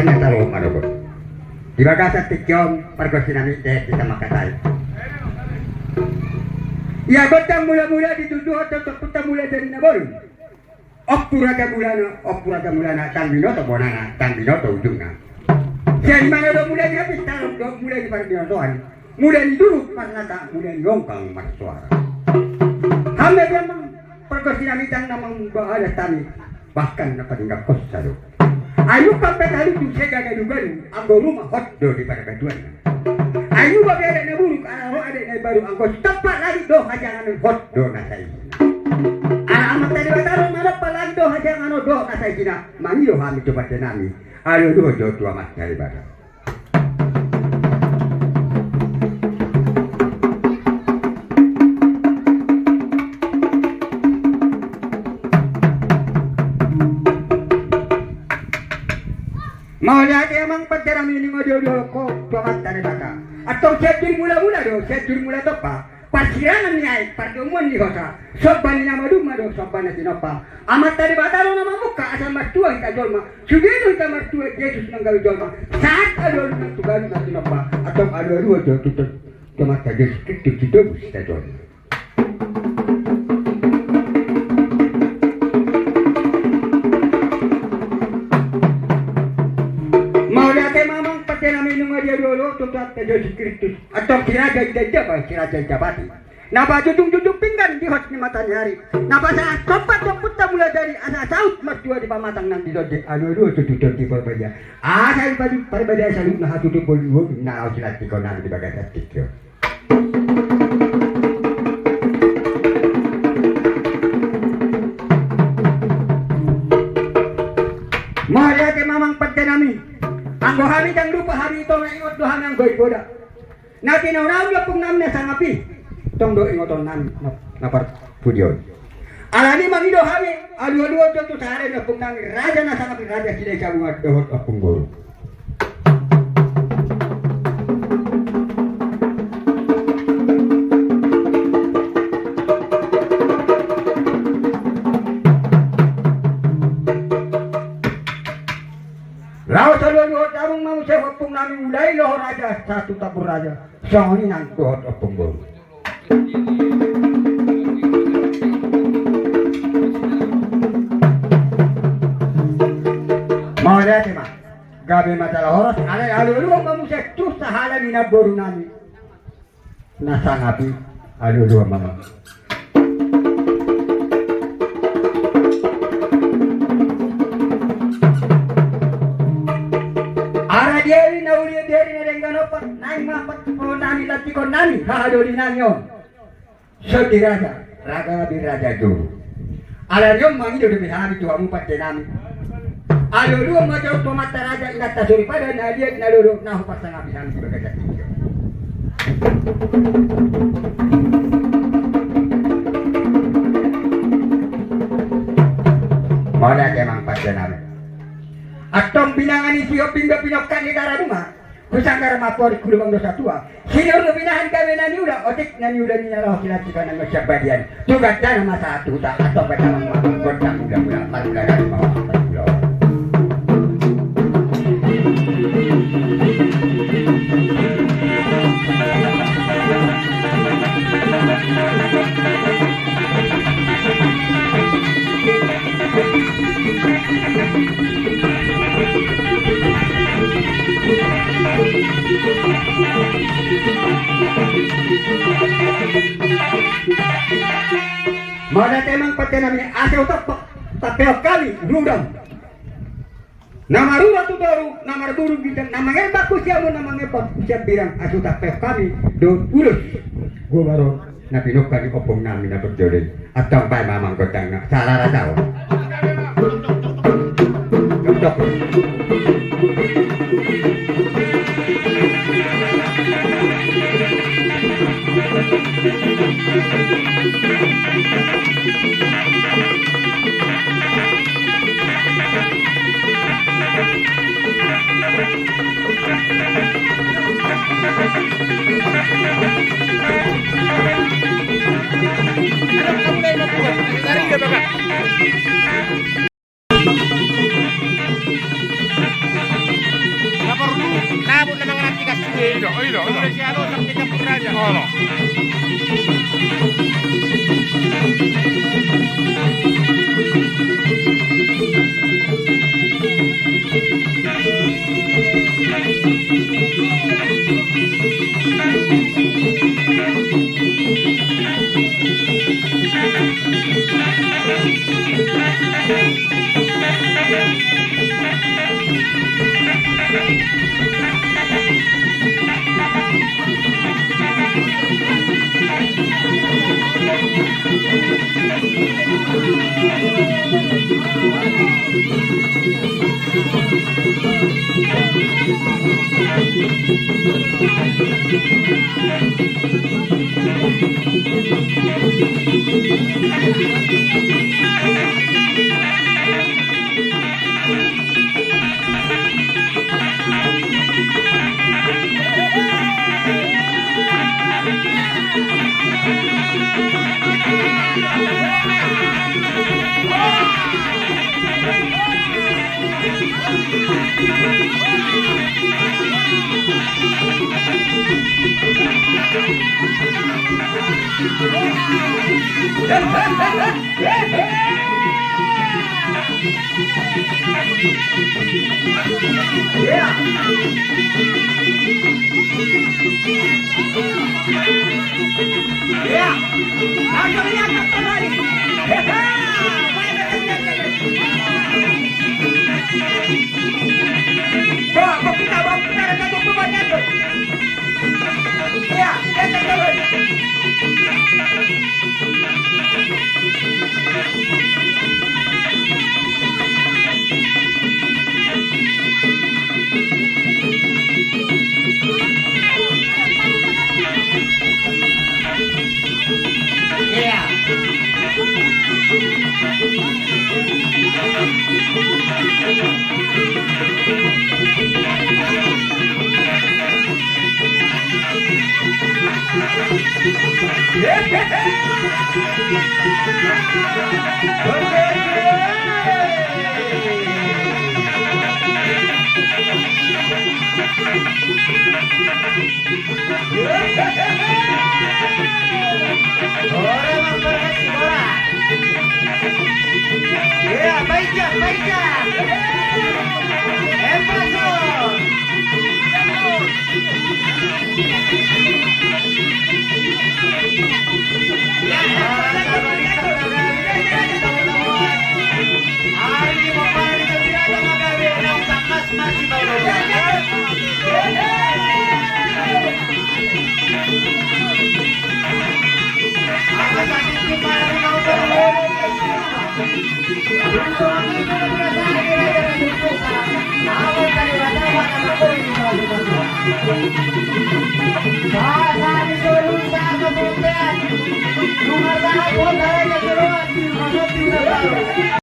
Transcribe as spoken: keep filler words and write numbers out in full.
Hata roha manogot. Di bagasan tingki on, pargonsi nami, tehet hita mangkatai. Ia gondang mula-mula ditunduhon do, tongtong mulajadi na bolon. Ompu Raja Mulana, Ompu Raja Mulana, ndang binoto bonana, ndang binoto ujungna. Sian i ma do mula ni hapintaran dohot mula ni parbinotoan, mula ni duruk marnata, mula ni onggang marsoara. Hamu ma pargonsi nami, ndang na mambahen hami, bahkan na padingganghon sadok. Ai umpan pe talutu sega galu-galu, anggo ruma hot do di parbatuanna. Ai nunga be adat na buruk, ala ro adat na imbaru, anggo sitompa langit do hajanganon, hot do nasa isina. Ala Amanta Debata do manompa langit do hajanganon dohot nasa isina, mangido hami tu pande nami, alualuhon jo tu Amanta Debata. Mauliate amang pande nami, nunga dialualuhon ho tu Amanta Debata. Antong sian jur mula-mula do, sian jur mula tompa. Parsirangan ni aek, pardomuan ni hosa, somba ni na maduma do, somba na tinompa. Amanta Debata do na mamungka, asa martua hita jolma. Sude do hita martua, Jesus manggabe jolma. Sahat alualu nang tu galu na tinompa. Antong alualuhon jo tu, tu, tu Amanta Jesus Kristus, ditobus hita jolma. Mauliate ma amang pande nami, nunga dialualuhon tu Tuhanta Jesus Kristus. Antong si Raja Inda-inda, si Raja Indapati, na pajutung-jutung pinggan di hot ni mataniari, na pasahat somba tu Ompunta Mulajadi, asa saut martua di pamatang nang di tondi, alualuhon jo tu Tondi Parbadia. Asa i padu Parbadia saluhutna hatutup bolon, na laho silantikhon nami di bagasan tingki on. Mauliate ma amang pande nami. Anggo hami ndang lupa hami i, tong ingot do hami anggo i poda. Na tinaon-naon ni ompung nami na sangap i, tong do ingoton nami na, na parpudi on. Alani i mangido hami, alualuhon jo tu sahali ni ompung nami, raja na sangap i, Raja Silahisabungan dohot ompung boru. Laos alualuhon damang ma muse ompung nami, mulai do ho raja sahat tu tambur raja. Songon i nang dohot ompung boru. Mauliate ma. Gabe ma jala horas, alai alualuhon ma muse tu sahala ni namboru nami na sangap i, alualuhon ma. Ara di ari na uli di ari na denggan opat, naeng ma patupahon nami, lantikhon nami hahadoli nami on. Sondi raja, raja ni raja jolo. Alani on mangido dope hami tu hamu pande nami. Alualuhon ma jo tu amanta raja, inanta soripada, na liat na lolo, na huparsangapi hami di bagasan tingki on. Mauliate amang pande nami. Antong binanga ni Sihombing do pinongka ni Tarabunga. Husanggar ma amporik, hulubang do satua. Sinur do binahen gabe na niula, otik na niula ni na laho silantikhon nami on sian badian. Tu gandana ma sahat tu huta, antong bahen damang ma gondang mula-mula, mardalan ma amang pande nami. Mauliate amang pande nami, asa hutampehon hami rudam. Na marura tu toru, na marburu bintang, na mangembang tu siamun, na mangembang tu siambirang, asa hutampehon hami dohot ulos gobar on na pinungka ni ompung nami na parjolo i. Antong bahen ma amang gondangna, sahala raja on. Ida, ida, ida. Olo. Ora, mamparhati ora. Ia, baik ya, baik ya. Empason. Ia, empason. Ari ni pomparan ni Tondi Raja ma gabe naung tangkas marsipaolooloan. Angka sasintip ma ari naung paolooloan. Sahat-sahat ni solu sahat ma bontean. Nunga sahat bontean, ya, Jeroan, di rumah, di rumah.